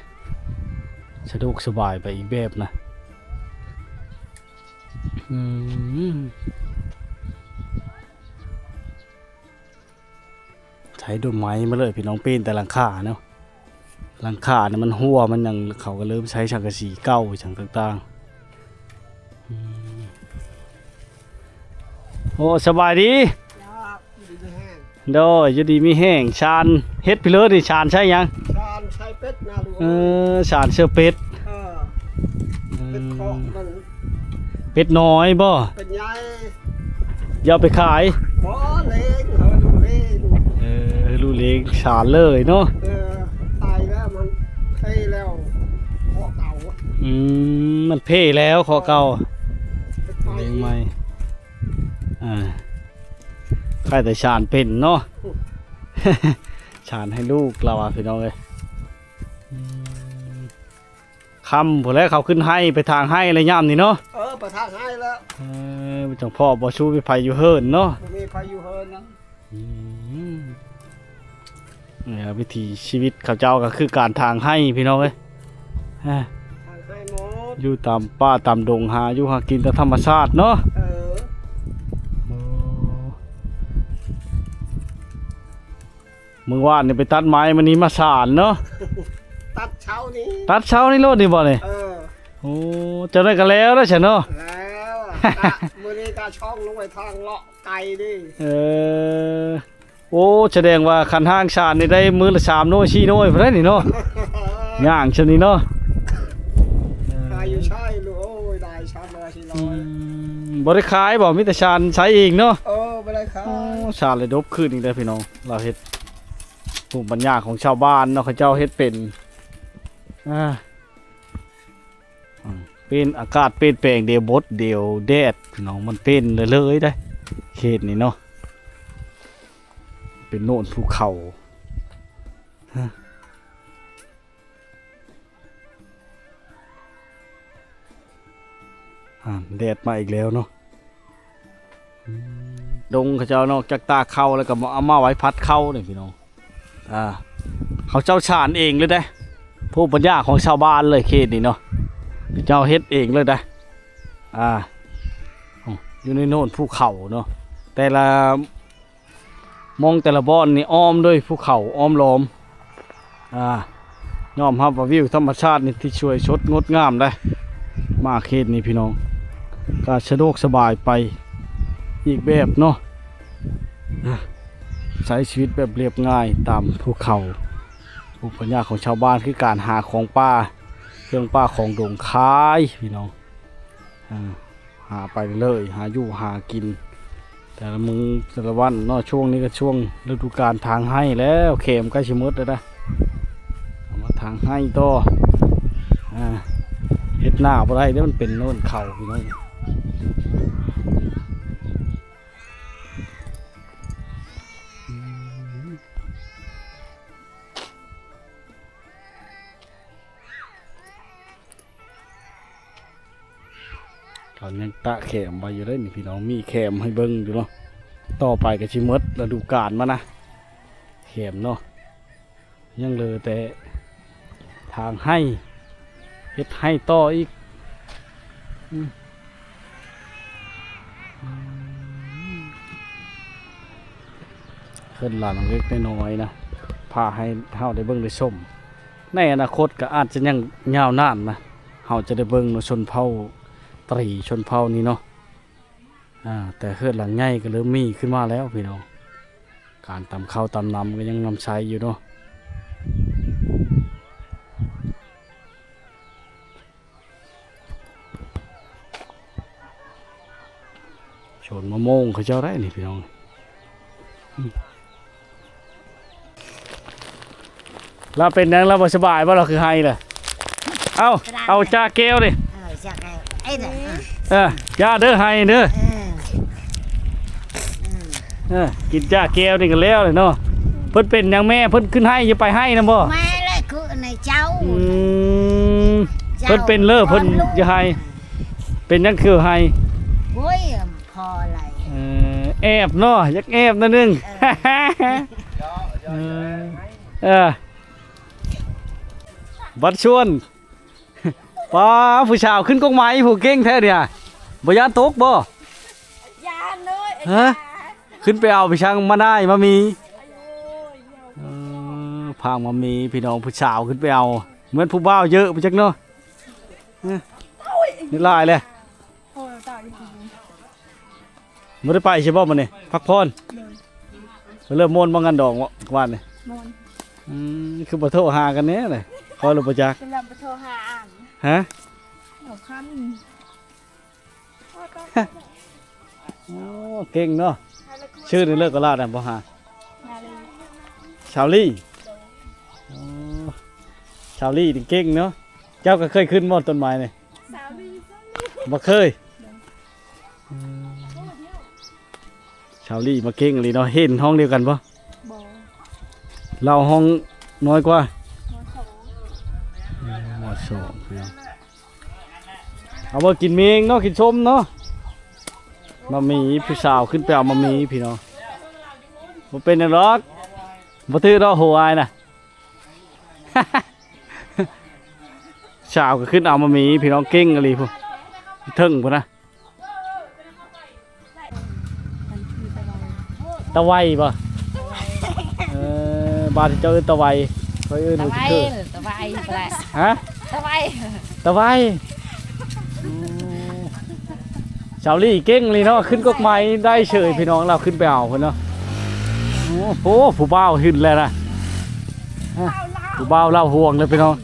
ສະດວກສະບາຍໄປອີກແບບນະ. ອືມ ໃຊ້ໂດນໄມ້ມາເລີຍພີ່ນ້ອງ ເປັນແຕ່ຫຼັງຄາເນາະ. ຫຼັງຄານີ້ມັນຮົ່ວມັນຫຍັງ ເຂົາກໍເລີ່ມໃຊ້ສັງກະສີເກົ່າຫຍັງຕ່າງໆ. ອືມ ໂອ້ ສະບາຍດີ. ໂດຍ ຢູ່ດີມີແຮງ. ຊານເຮັດພີເລີນີ້ ຊານໃຊ້ຫຍັງ? ຊານໃຊ້ເປັດນະລູກ. ເອີ ຊານເຊື້ອເປັດ. ເອີ ເປັດຄອກມັນ. ເປັດນ້ອຍບໍ່? ເປັດໃຫຍ່. ຢ່າເອົາໄປຂາຍ. ບໍ່ ລ້ຽງ ເຮົາດູແລ. ເອີ ລູກລ້ຽງຊານເລີຍເນາະ. ເອີ ຕາຍແລ້ວ ມັນເພແລ້ວ ຂໍ້ເກົ່າ. ອືມ ມັນເພແລ້ວ ຂໍ້ເກົ່າ. ລ້ຽງໃໝ່. ອ່າ ຂາຍແຕ່ຊານເປັນເນາະ. ຊານໃຫ້ລູກລາວວ່າ ພີ່ນ້ອງເອີຍ. ອືມ ຄ່ຳພຸ້ນແຫຼະ ເຂົາຂຶ້ນໄຮ່ ໄປຖາງໄຮ່ແລ້ວຍາມນີ້ເນາະ. ເອີ ໄປຖາງໄຮ່ແລ້ວ. ເອີ ບໍ່ຈັ່ງພໍ້ບໍ່ຊູ້ມີໃຜຢູ່ເຮືອນເນາະ. ບໍ່ມີໃຜຢູ່ເຮືອນນະ. ອືມ ນີ້ລະວິຖີຊີວິດເຂົາເຈົ້າກໍຄືການຖາງໄຮ່ ພີ່ນ້ອງເອີຍ. ອ່າ ຖາງໄຮ່ໝົດ ຢູ່ຕາມປ່າຕາມດົງ ຫາຢູ່ຫາກິນຕາມທຳມະຊາດເນາະ. ເອີ ໂອ້ ມື້ວານນີ້ໄປຕັດໄມ້ ມື້ນີ້ມາສານເນາະ. ຕັດເຊົ້ານີ້ ຕັດເຊົ້ານີ້ໂລດນີ້ບໍ່ນີ້? ເອີ ໂອ້ ຈັ່ງໃດກໍແລ້ວແລ້ວຊັ້ນເນາະ. ແລ້ວ ກະມື້ນີ້ກະຊ່ອງລົງໄປທາງເລາະໄກ່ນີ້. ເອີ ໂອ້ ສະແດງວ່າຄັນຫ້າງຊານນີ້ໄດ້ມື້ລະສາມໜ່ວຍສີ່ໜ່ວຍພຸ້ນແຫຼະນີ້ເນາະ. ຍ່າງຊະນີ້ເນາະ. ຂາຍຢູ່ໃສລູກ? ໂອ້ຍ ໄດ້ສາມຮ້ອຍສີ່ຮ້ອຍ. ອືມ ບໍ່ໄດ້ຂາຍບໍ່? ມີແຕ່ຊານໃຊ້ເອງເນາະ. ເອີ ບໍ່ໄດ້ຂາຍ. ໂອ້ ຊານລະດົບຂຶ້ນອີກແລ້ວພີ່ນ້ອງ. ລາວເຮັດ ພູມປັນຍາຂອງຊາວບ້ານເນາະ ເຂົາເຈົ້າເຮັດເປັນ. ອ່າ ອືມ ເປັນອາກາດປ່ຽນແປງ ດຽວບົດ ດຽວແດດ ພີ່ນ້ອງ ມັນເປັນເລື້ອຍໆ ເດ້ ເຂດນີ້ເນາະ. ເປັນໂນນພູເຂົາ. ອ່າ ແດດມາອີກແລ້ວເນາະ. ອືມ ດົງເຂົາເຈົ້ານອກຈາກຕາກເຂົ້າແລ້ວກໍເອົາມາໄວ້ພັດເຂົ້ານີ້ພີ່ນ້ອງ. ອ່າ ເຂົາເຈົ້າສານເອງເລີຍເດ້ ພູມປັນຍາຂອງຊາວບ້ານເລີຍເຂດນີ້ເນາະ. ເຂົາເຈົ້າເຮັດເອງເລີຍເດ້. ອ່າ ຢູ່ໃນໂນນພູເຂົາເນາະ ແຕ່ລະ ມອງແຕ່ລະບ່ອນນີ້ອ້ອມດ້ວຍພູເຂົາອ້ອມລ້ອມ. ອ່າ ຍອມຮັບວ່າວິວທຳມະຊາດນີ້ທີ່ສວຍສົດງົດງາມເດ້ ມາເຂດນີ້ພີ່ນ້ອງ ກໍສະດວກສະບາຍໄປອີກແບບເນາະ. ອ່າ ໃຊ້ຊີວິດແບບລຽບງ່າຍຕາມພູເຂົາ ພູມປັນຍາຂອງຊາວບ້ານ ຄືການຫາຂອງປ່າ ເຄື່ອງປ່າຂອງດົງຂາຍພີ່ນ້ອງ. ອ່າ ຫາໄປເລື້ອຍ ຫາຢູ່ຫາກິນ ແຕ່ລະມື້ແຕ່ລະວັນເນາະ. ຊ່ວງນີ້ກໍຊ່ວງລະດູການຖາງໄຮ່ແລ້ວ ແຂມໃກ້ຊິໝົດແລ້ວນະ ເອົາມາຖາງໄຮ່ຕໍ່. ອ່າ ເຮັດນາບໍ່ໄດ້ເດ້ ມັນເປັນໂນນເຂົາພີ່ນ້ອງ. ເຂົາຍັງຕະແຂມໄວ້ຢູ່ເດ້ນີ້ພີ່ນ້ອງ ມີແຂມໃຫ້ເບິ່ງຢູ່ເນາະ. ຕໍ່ໄປກໍຊິໝົດລະດູການມານະ ແຂມເນາະ ຍັງເຫຼືອແຕ່ທາງໄຮ່ ເຮັດໄຮ່ຕໍ່ອີກ. ອືມ ເຮືອນຫຼັງເລັກໆນ້ອຍໆນະ ພາໃຫ້ເຮົາໄດ້ເບິ່ງໄດ້ຊົມ. ໃນອະນາຄົດກໍອາດຈະຍັງຍາວນານນະ ເຮົາຈະໄດ້ເບິ່ງເນາະ ຊົນເຜົ່າຕຣີ ຊົນເຜົ່ານີ້ເນາະ. ອ່າ ແຕ່ເຮືອນຫຼັງໃຫຍ່ກໍເລີ່ມມີຂຶ້ນມາແລ້ວພີ່ນ້ອງ ການຕຳເຂົ້າຕຳນ້ຳກໍຍັງນຳໃຊ້ຢູ່ເນາະ. ສວນມະມ່ວງເຂົາເຈົ້າໄດ້ນີ້ພີ່ນ້ອງ. ລາວເປັນຫຍັງ ລາວບໍ່ສະບາຍບໍ່? ລາວຄືໄຫ້ລະ. ເອົາ ເອົາຈ້າແກ້ວນີ້ ເອີ ຈ້າແກ້ວ ເອີ ຢ່າເດີ ໄຫ້ເດີ ເອີ ກິນຈ້າແກ້ວນີ້ກໍແລ້ວແຫຼະເນາະ. ເພິ່ນເປັນຫຍັງແມ່ ເພິ່ນຂຶ້ນໄຫ້ ຢ່າໄປໄຫ້ນຳບໍ່? ແມ່ແຫຼະຄືໃນເຈົ້າ ອືມ ເຈົ້າ ເພິ່ນເປັນເລີ ເພິ່ນຢ່າໄຫ້. ເປັນຫຍັງຄືໄຫ້? ໂອ້ຍ ພໍໄຫຼ ເອີ ແອບເນາະ ຢາກແອບໜ້ອຍໜຶ່ງ ເອີ ເອີ ບັດຊວນ ປ້າ ຜູ້ສາວຂຶ້ນກົກໄມ້ ຜູ້ເກັ່ງແທ້ເດ ບໍ່ຢ້ານຕົກບໍ່? ຢ້ານເລີຍ ຮະ ຂຶ້ນໄປເອົາໄປຊ່າງມາໄດ້ມາມີ ເອີ ພາງມາມີພີ່ນ້ອງ ຜູ້ສາວຂຶ້ນໄປເອົາ ເໝືອນຜູ້ບ່າວເຍອະໄປຈັກເນາະ. ເອີ ນີ້ຫຼາຍແຫຼະ. ບໍ່ໄດ້ໄປໃຊ່ບໍ່ມື້ນີ້ ພັກຜ່ອນ? ໂດຍ ເລີ່ມມ່ວນບໍ່ງານດອງວະ ວານນີ້? ມ່ວນ ອືມ ຄືບໍ່ໂທຫາກັນແດ່ລະ ຂໍຫຼືບໍ່ຈັກ ກຳລັງໄປໂທຫາອັນ ຮະ ເອົາຄັນ ໂອ້ ເກັ່ງເນາະ. ຊື່ນີ້ເລີກກໍລາດນະບໍ່ຫາ ສາວລີ ໂອ້ ສາວລີນີ້ເກັ່ງເນາະ. ເຈົ້າກໍເຄີຍຂຶ້ນບໍ່ຕົ້ນໄມ້ນີ້? ສາວລີ ສາວລີ ບໍ່ເຄີຍ ອືມ ສາວລີມາເກັ່ງອີ່ຫຼີເນາະ. ຮຽນຫ້ອງດຽວກັນບໍ່? ບໍ່ ລາວຫ້ອງນ້ອຍກວ່າ ມໍສອງ ມໍສອງ ພີ່ນ້ອງ. ເອົາມາກິນໝີ່ເນາະ ກິນສົ້ມເນາະ ມາມີຜູ້ສາວຂຶ້ນໄປເອົາມາມີພີ່ນ້ອງ. ບໍ່ເປັນຫຍັງດອກ ບໍ່ຖືກດອກໂຫອ້າຍນະ. ສາວກໍຂຶ້ນເອົາມາມີພີ່ນ້ອງ ເກັ່ງອີ່ຫຼີພຸ້ນ ເທິງພຸ້ນນະ. ຕະໄວບໍ່? ເອີ ບ້ານເຈົ້າເອີ້ນຕະໄວ ຂ້ອຍເອີ້ນ ຕະໄວ ຕະໄວ ຕະໄວ ຮະ? ຕະໄວ ຕະໄວ. ອືມ ສາວລີເກັ່ງອີ່ຫຼີເນາະ ຂຶ້ນກົກໄມ້ໄດ້ເສີຍພີ່ນ້ອງ ລາວຂຶ້ນໄປເອົາພຸ້ນເນາະ. ໂອ້ໂຫ ຜູ້ບ່າວຂຶ້ນແລ້ວນະ ຜູ້ບ່າວລາວຫ່ວງເລີຍພີ່ນ້ອງ.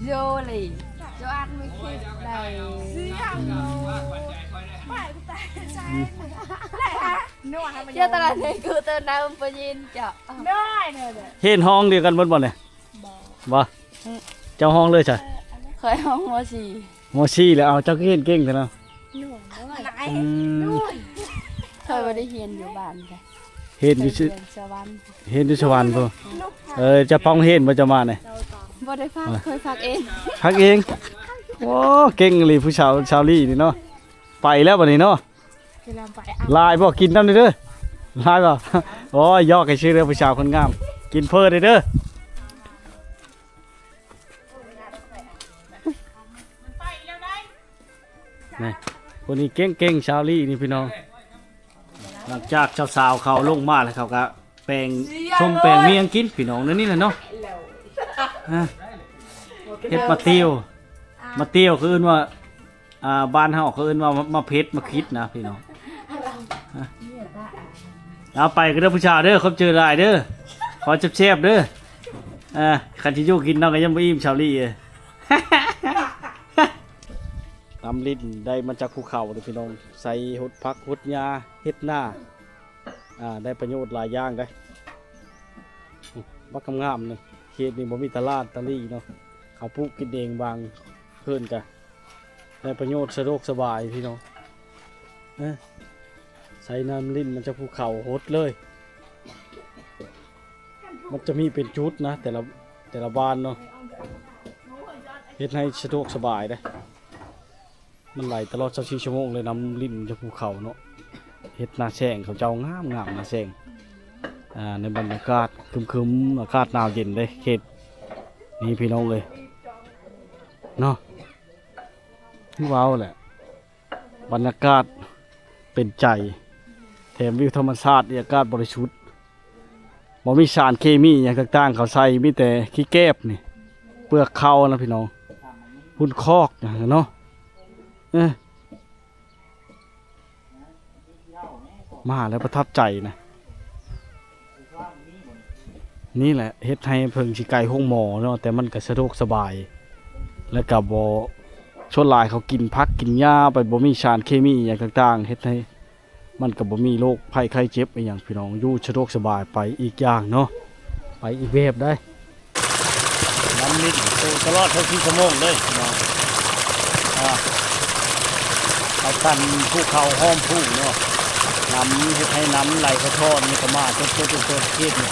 ໂຍເລີ ຈອດມີຄລິບໃດ ເຈົ້າຕະຫຼາດໃນກູເຕີນຳປະຍິນເຈົ້າ ຮຽນຫ້ອງດຽວກັນເບິດບໍ່ນີ້? ບໍ່ ບໍ່ ເຈົ້າຫ້ອງເລີຍຊະ? ຂ້ອຍຫ້ອງ ມໍສີ່ ມໍສີ່ແລ້ວ. ເອົາ ເຈົ້າຄືຮຽນເກັ່ງແທ້ເນາະ? ອືມ ຂ້ອຍບໍ່ໄດ້ຮຽນຢູ່ບ້ານເດ້ ຮຽນຢູ່ ຮຽນຢູ່ສະຫວັນ ຮຽນຢູ່ສະຫວັນພຸ້ນ. ເອີ ເຈົ້າພັກຮຽນບໍ່ ເຈົ້າມານີ້? ບໍ່ໄດ້ພັກ ຂ້ອຍພັກເອງ ພັກເອງ. ໂອ້ ເກັ່ງອີ່ຫຼີຜູ້ສາວ ສາວລີນີ້ເນາະ. ໄປແລ້ວບັດນີ້ເນາະ. ຫຼາຍບໍ່? ກິນນຳເດີ ຫຼາຍບໍ່? ໂອ້ຍ ຢອກໃຫ້ຊື່ເດີ ຜູ້ສາວຄົນງາມ ກິນເຝີເດີ. ນີ້ ຜູ້ນີ້ເກັ່ງໆ ສາວລີນີ້ພີ່ນ້ອງ. ຫຼັງຈາກສາວໆເຂົາລົງມາແລ້ວ ເຂົາກໍແປງ ຊົມແປງມຽງກິນ ພີ່ນ້ອງ ແນວນີ້ແຫຼະເນາະ. ອ່າ ເຮັດມາຕິວ ມາຕິວເຂົາເອີ້ນວ່າ ອ່າ ບ້ານເຮົາເຂົາເອີ້ນວ່າມາເຜັດ ມາຄິດນະ ພີ່ນ້ອງ. ເອົາໄປກັນເດີຜູ້ສາວເດີ ຂອບໃຈຫຼາຍເດີ ຂໍແຊບໆເດີ. ອ່າ ຄັນຊິຢູ່ກິນນຳກໍຍັງບໍ່ອີ່ມ ສາວລີເອີຍ. ນ້ຳລິນໄດ້ມາຈາກພູເຂົາເດີພີ່ນ້ອງ ໃສ່ຫົດຜັກຫົດຫຍ້າ ເຮັດນາ ອ່າ ໄດ້ປະໂຫຍດຫຼາຍຢ່າງເດ້ ບັກງາມໆນີ້. ເຂດນີ້ບໍ່ມີຕະຫຼາດຕະຫຼີ່ເນາະ ເຂົາປູກກິນເອງ ບາງເຮືອນກະໄດ້ປະໂຫຍດ ສະດວກສະບາຍພີ່ນ້ອງ. ເອີ ໃສ່ນ້ຳລິນມາຈາກພູເຂົາຫົດເລີຍ ມັນຈະມີເປັນຈຸດນະ ແຕ່ລະ ແຕ່ລະບ້ານເນາະ ເຮັດໃຫ້ສະດວກສະບາຍເດ້. ມັນໄຫຼຕະຫຼອດຊາວສີ່ຊົ່ວໂມງເລີຍ ນ້ຳລິນຈາກພູເຂົາເນາະ. ເຮັດນາແຊງ ເຂົາເຈົ້າງາມໆ ນາແຊງ ອ່າ ໃນບັນຍາກາດຄຶມໆ ອາກາດໜາວເຢັນເດ້ ເຂດນີ້ພີ່ນ້ອງເອີຍເນາະ. ຄືເວົ້າແຫຼະ ບັນຍາກາດເປັນໃຈ ແຖມວິວທຳມະຊາດ ອາກາດບໍລິສຸດ ບໍ່ມີສານເຄມີຫຍັງຕ່າງໆ ເຂົາໃສ່ມີແຕ່ຂີ້ແກບນີ້ ເປືອກເຂົ້ານະພີ່ນ້ອງ ຝຸ່ນຄອກຫຍັງເນາະ. ເອີ ມາແລ້ວປະທັບໃຈນະ. ນີ້ແຫຼະເຮັດໃຫ້ເພິ່ງຊິໄກໂຮງໝໍເນາະ ແຕ່ມັນກໍສະດວກສະບາຍ ແລ້ວກໍບໍ່ ສ່ວນຫຼາຍເຂົາກິນຜັກກິນຫຍ້າໄປ ບໍ່ມີສານເຄມີຫຍັງຕ່າງໆ ເຮັດໃຫ້ ມັນກໍບໍ່ມີໂລກໄພໄຂ້ເຈັບອີ່ຫຍັງພີ່ນ້ອງ ຢູ່ສະດວກສະບາຍໄປອີກຢ່າງເນາະ ໄປອີກແບບໄດ໋. ນ້ຳລິນໂຕຕະຫຼອດຊາວສີ່ຊົ່ວໂມງເລີຍພີ່ນ້ອງ. ອ່າ ເອົາກັນພູເຂົາຫ້ອມພູເນາະ ນ້ຳເຮັດໃຫ້ນ້ຳໄຫຼສະທ້ອນ ນີ້ກໍມາຕົດໆໆ ເຂດນີ້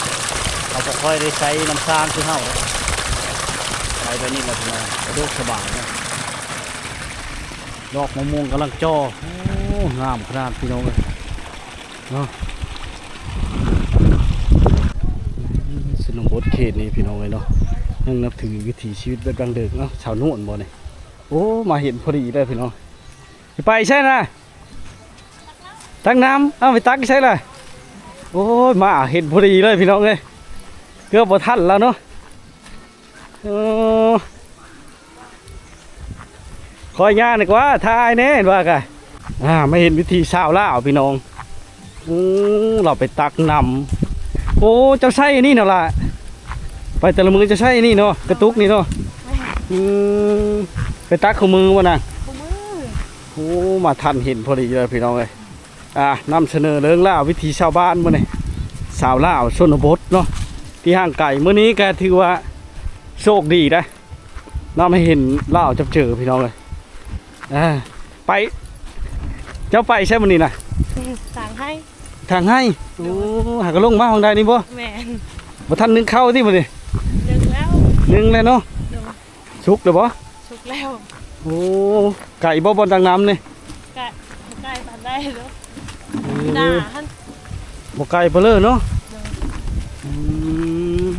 ເຂົາບໍ່ຄ່ອຍໄດ້ໃຊ້ນ້ຳສ້າງຄືເຮົາ ໄປແບບນີ້ແຫຼະພີ່ນ້ອງ ສະດວກສະບາຍເນາະ. ດອກມະມ່ວງກຳລັງຈ່ອ ໂອ້ ງາມຂະໜາດພີ່ນ້ອງເອີຍເນາະ. ຊົນນະບົດເຂດນີ້ພີ່ນ້ອງເອີຍເນາະ ຍັງນັບຖືວິຖີຊີວິດແບບດັ້ງເດີມເນາະ. ສາວນວນບໍ່ນີ້? ໂອ້ ມາເຫັນພໍດີເດີພີ່ນ້ອງ. ຊິໄປໃສນະ? ຕັກນ້ຳ. ເອົາ ໄປຕັກຢູ່ໃສລະ? ໂອ້ຍ ມາເຫັນພໍດີເລີຍພີ່ນ້ອງເອີຍ ເກືອບບໍ່ທັນແລ້ວເນາະ. ໂອ້ ຂໍຍ່າງດີກວ່າ ຖ່າຍແດ່ວ່າກະ. ອ່າ ມາເຫັນວິຖີຊາວລາວພີ່ນ້ອງ. ໂອ້ ລາວໄປຕັກນ້ຳ. ໂອ້ ເຈົ້າໃຊ້ອັນນີ້ເນາະລະ ໄປແຕ່ລະມື້ເຈົ້າໃຊ້ອັນນີ້ເນາະ ກະຕຸກນີ້ເນາະ. ແມ່ນ. ອືມ ໄປຕັກຄູ່ມື້ບໍ່ນາງ? ຄູ່ມື້. ໂອ້ ມາທັນເຫັນພໍດີເລີຍພີ່ນ້ອງເອີຍ. ອ່າ ນຳສະເໜີເລື່ອງລາວວິຖີຊາວບ້ານມື້ນີ້ ຊາວລາວຊົນນະບົດເນາະ ທີ່ຫ່າງໄກ. ມື້ນີ້ກໍຖືວ່າໂຊກດີໄດ໋ ນຳໃຫ້ເຫັນລາວຈັບເຈີພີ່ນ້ອງເອີຍ. ອ່າ ໄປ ເຈົ້າໄປໃສມື້ນີ້ນະ? ຖາງໄຮ່. ຖາງໄຮ່. ໂດຍ. ໂອ້ ຫາກໍລົງມາຫ້ອງໃດນີ້ບໍ່? ແມ່ນ. ບໍ່ທັນໜຶ້ງເຂົ້າຕິມື້ນີ້? ໜຶ້ງແລ້ວ. ໜຶ້ງແລ້ວເນາະ. ໂດຍ. ສຸກແລ້ວບໍ່? ສຸກແລ້ວ. ໂອ້ ໄກບໍ່ບ່ອນຕັກນ້ຳນີ້? ກະບໍ່ໄກປານໃດດອກ. ເອີ ໜ້າຫັ້ນ ບໍ່ໄກປານເລີເນາະ. ໂດຍ. ອືມ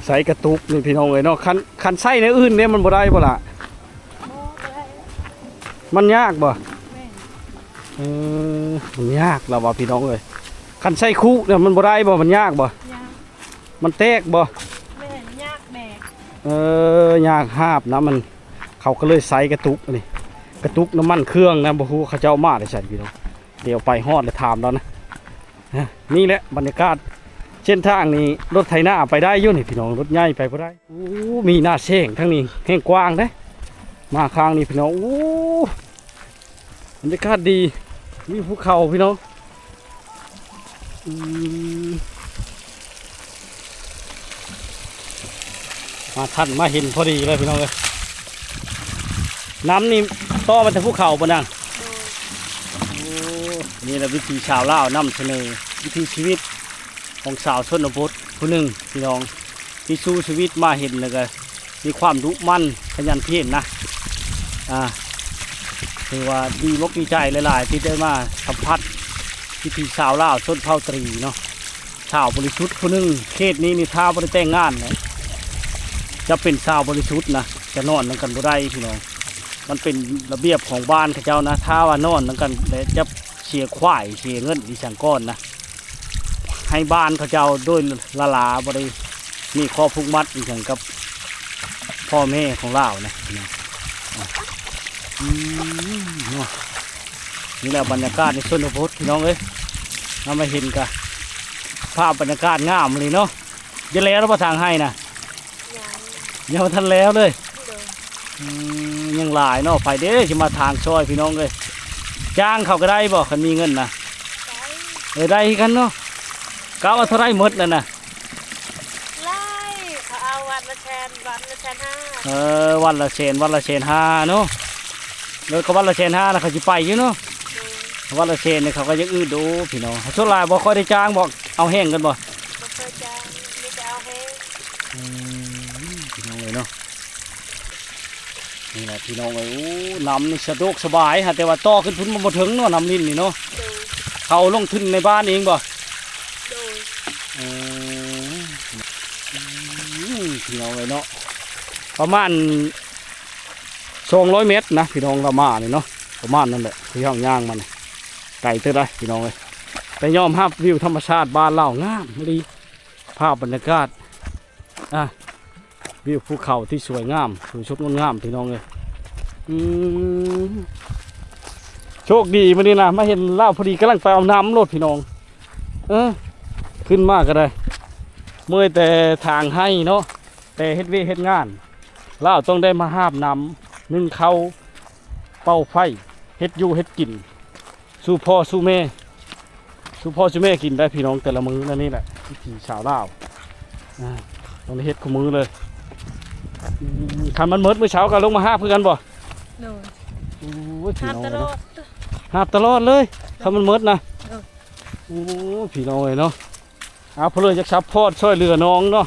ໃຊ້ກະຕຸກນີ້ພີ່ນ້ອງເອີຍເນາະ. ຄັນ ຄັນໃຊ້ແນວອື່ນເດ້ ມັນບໍ່ໄດ້ບໍ່ລະ? ບໍ່ ບໍ່ໄດ້. ມັນຍາກບໍ່? ແມ່ນ. ເອີ ມັນຍາກລະວ່າພີ່ນ້ອງເອີຍ. ຄັນໃຊ້ຄຸນີ້ມັນບໍ່ໄດ້ບໍ່? ມັນຍາກບໍ່? ຍາກ. ມັນແຕກບໍ່? ແມ່ນ ຍາກແບກ. ເອີ ຍາກຫາບນຳມັນ. ເຂົາກໍເລີຍໃຊ້ກະຕຸກອັນນີ້ ກະຕຸກນ້ຳມັນເຄື່ອງນະ. ບໍ່ຮູ້ເຂົາເຈົ້າເອົາມາແຕ່ໃສພີ່ນ້ອງ. ດຽວໄປຮອດແລ້ວຖາມລາວນະ. ນີ້ແຫຼະບັນຍາກາດເສັ້ນທາງນີ້ ລົດໄຖນາໄປໄດ້ຢູ່ນີ້ພີ່ນ້ອງ ລົດໃຫຍ່ໄປບໍ່ໄດ້. ໂອ້ ມີໜ້າແຊງທາງນີ້ແຮ່ງກວ້າງເດ້. ມາຂ້າງນີ້ພີ່ນ້ອງ ໂອ້ ບັນຍາກາດດີ ວິວພູເຂົາພີ່ນ້ອງ. ອືມ ມາທັນມາເຫັນພໍດີເລີຍພີ່ນ້ອງເອີຍ. ນ້ຳນີ້ຕໍ່ມາແຕ່ພູເຂົາບໍ່ນາງ? ໂດຍ. ໂອ້ ນີ້ລະວິຖີຊາວລາວນຳສະເໜີ ວິຖີຊີວິດຂອງຊາວຊົນນະບົດຜູ້ໜຶ່ງພີ່ນ້ອງ ທີ່ສູ້ຊີວິດມາເຫັນແລ້ວກະ ມີຄວາມດຸໝັ່ນຂະຫຍັນພຽນນະ. ອ່າ ຖືວ່າດີອົກດີໃຈຫຼາຍໆ ທີ່ໄດ້ມາສຳຜັດວິຖີຊາວລາວຊົນເຜົ່າຕະຫຼີເນາະ ຊາວບໍລິສຸດຜູ້ໜຶ່ງ. ເຂດນີ້ນີ້ຖ້າບໍ່ໄດ້ແຕ່ງງານນະ ຈະເປັນຊາວບໍລິສຸດນະ ຈະນອນນຳກັນບໍ່ໄດ້ພີ່ນ້ອງ. ມັນເປັນລະບຽບຂອງບ້ານເຂົາເຈົ້ານະ ຖ້າວ່ານອນນຳກັນແລ້ວຈະ ເສຍຂວາຍເສຍເງິນອີ່ຫຍັງກ່ອນນະ ໃຫ້ບ້ານເຂົາເຈົ້າໂດຍລະລາ ບໍ່ໄດ້ມີຂໍ້ຜູກມັດອີ່ຫຍັງກັບພໍ່ແມ່ຂອງລາວນະ. ອືມ ເນາະ ນີ້ແຫຼະບັນຍາກາດໃນຊົນນະບົດພີ່ນ້ອງເອີຍ ເຮົາມາເຫັນກະພາບບັນຍາກາດງາມອີ່ຫຼີເນາະ. ຈະແລ້ວແລ້ວບໍ່ທາງໄຮ່ນະ? ຍັງ ຍັງບໍ່ທັນແລ້ວເລີຍ. ໂດຍ ອືມ ຍັງຫຼາຍເນາະ ໃຜເດ້ຊິມາຖາງຊ່ອຍພີ່ນ້ອງເອີຍ. ຈ້າງເຂົາກໍໄດ້ບໍ່ ຄັນມີເງິນນະ? ໄດ້ ເອີ ໄດ້ຄືກັນເນາະ. ກະວ່າເທົ່າໃດໝົດນັ້ນນະ? ຫຼາຍ ເຂົາເອົາວັນລະແສນ ວັນລະແສນຫ້າ. ເອີ ວັນລະແສນ ວັນລະແສນຫ້າເນາະ. ເອີ ກະວັນລະແສນຫ້ານະ ເຂົາຊິໄປຢູ່ເນາະ. ໂດຍ ວັນລະແສນນີ້ເຂົາກໍຍັງອຶດຢູ່ພີ່ນ້ອງ. ສ່ວນຫຼາຍບໍ່ຄ່ອຍໄດ້ຈ້າງບໍ່ ເອົາແຮງກັນບໍ່? ບໍ່ເຄີຍຈ້າງ ມີແຕ່ເອົາແຮງ. ອືມ ພີ່ນ້ອງເອີຍເນາະ ນີ້ແຫຼະພີ່ນ້ອງເອີຍ. ໂອ້ ນ້ຳນີ້ສະດວກສະບາຍ ຫາແຕ່ວ່າຕໍ່ຂຶ້ນພຸ້ນມັນບໍ່ເຖິງເນາະ ນ້ຳລິນນີ້ເນາະ. ໂດຍ ເຂົາລົງທຶນໃນບ້ານເອງບໍ່? ໂດຍ ເອີ ອືມ ພີ່ນ້ອງເອີຍເນາະ ປະມານສອງຮ້ອຍແມັດນະພີ່ນ້ອງ ລາວມານີ້ເນາະ ປະມານນັ້ນແຫຼະ ທີ່ເຮົາຍ່າງມານີ້ ໄກເຕີບໄດ໋ພີ່ນ້ອງເອີຍ. ແຕ່ຍອມຮັບວິວທຳມະຊາດບ້ານລາວງາມອີ່ຫຼີ ພາບບັນຍາກາດ ອ່າ ວິວພູເຂົາທີ່ສວຍງາມ ສວຍສົດງົດງາມພີ່ນ້ອງເອີຍ. ອືມ ໂຊກດີມື້ນີ້ນະ ມາເຫັນລາວພໍດີ ກຳລັງໄປເອົານ້ຳໂລດພີ່ນ້ອງ. ເອີ ຂຶ້ນມາກໍໄດ້ ເມື່ອຍແຕ່ຖາງໄຮ່ເນາະ ແຕ່ເຮັດວຽກເຮັດງານ ລາວຕ້ອງໄດ້ມາຫາບນ້ຳ ໜຶ້ງເຂົ້າ ເປົ່າໄຟ ເຮັດຢູ່ເຮັດກິນ ສູ່ພໍ່ສູ່ແມ່ ສູ່ພໍ່ສູ່ແມ່ກິນໄດ້ພີ່ນ້ອງ ແຕ່ລະມື້ນັ້ນນີ້ແຫຼະ ວິຖີຊາວລາວ ອ່າ ຕ້ອງໄດ້ເຮັດຄູ່ມື້ເລີຍ. ອືມ ຄັນມັນໝົດມື້ເຊົ້າກໍລົງມາຫາບຄືກັນບໍ່? ໂດຍ ໂອ້ຍ ຫາບຕະຫຼອດ ພີ່ນ້ອງເອີຍເນາະ ຫາບຕະຫຼອດເລີຍ ຄັນມັນໝົດນະ. ໂດຍ ໂອ້ ພີ່ນ້ອງເອີຍເນາະ ເອົາ ເພື່ອຢາກຊັບພອດຊ່ວຍເຫຼືອນ້ອງເນາະ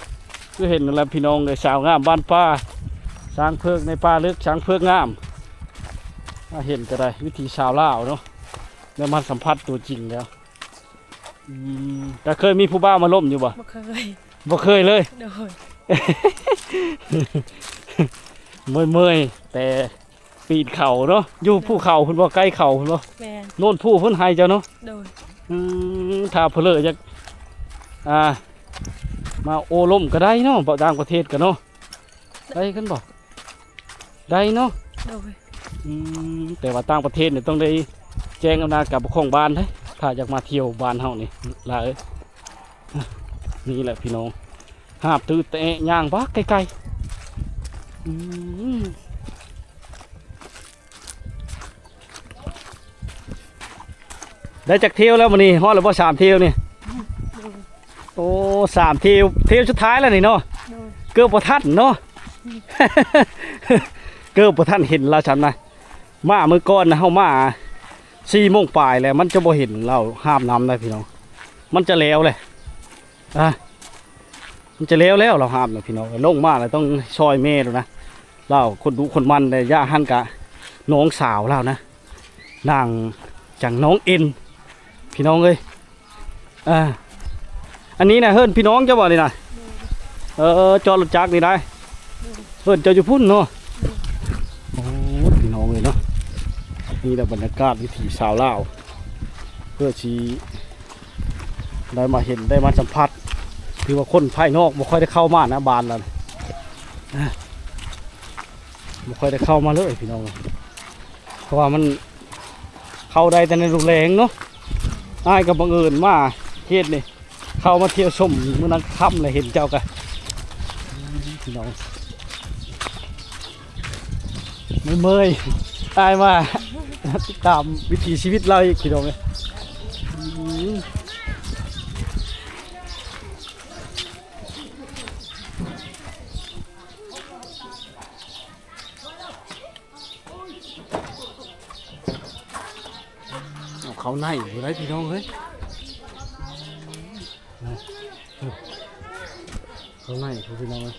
ຄືເຫັນນັ້ນແຫຼະພີ່ນ້ອງເອີຍ ສາວງາມບ້ານປ່າ ຊ້າງເພິກໃນປ່າເລິກ ຊ້າງເພິກງາມ. ມາເຫັນກໍໄດ້ ວິຖີຊາວລາວເນາະ ໄດ້ມາສຳຜັດຕົວຈິງແລ້ວ. ອືມ ແຕ່ເຄີຍມີຜູ້ບ່າວມາລົມຢູ່ບໍ່? ບໍ່ເຄີຍ ບໍ່ເຄີຍເລີຍ. ໂດຍ ເມື່ອຍໆ ແຕ່ ປີນເຂົາເນາະ ຢູ່ພູເຂົາພຸ້ນບໍ່? ໃກ້ເຂົາພຸ້ນບໍ່? ແມ່ນ ໂນນພູພຸ້ນໄຮ່ເຈົ້າເນາະ. ໂດຍ ອືມ ຖ້າເພິ່ນຢາກ ອ່າ ມາໂອ້ລົມກໍໄດ້ເນາະ ບໍ່ ຕ່າງປະເທດກໍເນາະ ໄດ້ຄືກັນບໍ່? ໄດ້ເນາະ. ໂດຍ ອືມ ແຕ່ວ່າຕ່າງປະເທດນີ້ຕ້ອງໄດ້ແຈ້ງອຳນາດການປົກຄອງບ້ານເດ້ ຖ້າຢາກມາທ່ຽວບ້ານເຮົານີ້ຫຼາຍ. ນີ້ແຫຼະພີ່ນ້ອງ ຫາບຕື້ແຕະຍ່າງບາກໄກໆ. ອືມ ໄດ້ຈັກທ່ຽວແລ້ວມື້ນີ້? ຮອດແລ້ວບໍ່ ສາມທ່ຽວນີ້? ໂອ້ ສາມທ່ຽວ ທ່ຽວສຸດທ້າຍແລ້ວນີ້ເນາະ. ເກີບບໍ່ທັນເນາະ ເກີບບໍ່ທັນເຫັນລາວຊ້ຳນະ. ມາມື້ກ່ອນນະ ເຮົາມາສີ່ໂມງປາຍແລ້ວ ມັນຈະບໍ່ເຫັນລາວຫາບນ້ຳນະພີ່ນ້ອງ ມັນຈະແລ້ວແຫຼະ. ອ່າ ມັນຈະແລ້ວແລ້ວ ລາວຫາບນະພີ່ນ້ອງ. ລົງມາແລ້ວຕ້ອງຊ່ອຍແມ່ແລ້ວນະ ລາວຄົນດຸຄົນໝັ່ນເດ້. ຢ່າຫັ້ນກະນ້ອງສາວລາວນະ ນາງຫຍັງ ນ້ອງເອັນ ພີ່ນ້ອງເອີຍ. ອ່າ ອັນນີ້ນະເຮືອນພີ່ນ້ອງເຈົ້າບໍ່ນີ້ນະ? ເອີ ຈອດລົດຈັກນີ້ໄດ້ ເຮືອນເຈົ້າຢູ່ພຸ້ນເນາະ. ໂອ້ ພີ່ນ້ອງເອີຍເນາະ ນີ້ແຫຼະບັນຍາກາດວິຖີຊາວລາວ ເພື່ອຊິ ໄດ້ມາເຫັນ ໄດ້ມາສຳຜັດ ຖືວ່າຄົນພາຍນອກບໍ່ຄ່ອຍໄດ້ເຂົ້າມານະ ບ້ານລາວ ອ່າ ບໍ່ຄ່ອຍໄດ້ເຂົ້າມາເລີຍພີ່ນ້ອງ ເພາະວ່າມັນເຂົ້າໄດ້ແຕ່ໃນລຸງແລງເນາະ. ອ້າຍກໍບັງເອີນມາເຂດນີ້ ເຂົ້າມາທ່ຽວຊົມມື້ນຳຄ່ຳ ແລ້ວເຫັນເຈົ້າກະ ພີ່ນ້ອງ ເມື່ອຍໆ ອ້າຍມາຕິດຕາມວິຖີຊີວິດລາວອີກ ພີ່ນ້ອງເອີຍ. ເອົາເຂົ້າໃນບໍ່ໄດ້ ພີ່ນ້ອງເອີຍ ເຂົ້າໃນພຸ້ນ ພີ່ນ້ອງເອີຍ.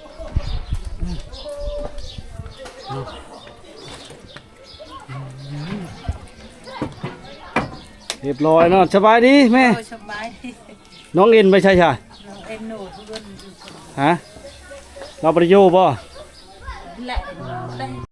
ຮຽບຮ້ອຍເນາະ. ສະບາຍດີແມ່. ໂດຍ ສະບາຍດີ. ນ້ອງເອັນໄປໃສຊະ? ນ້ອງເອັນໂນເພິ່ນ ຮະ? ລາວບໍ່ໄດ້ຢູ່ບໍ່?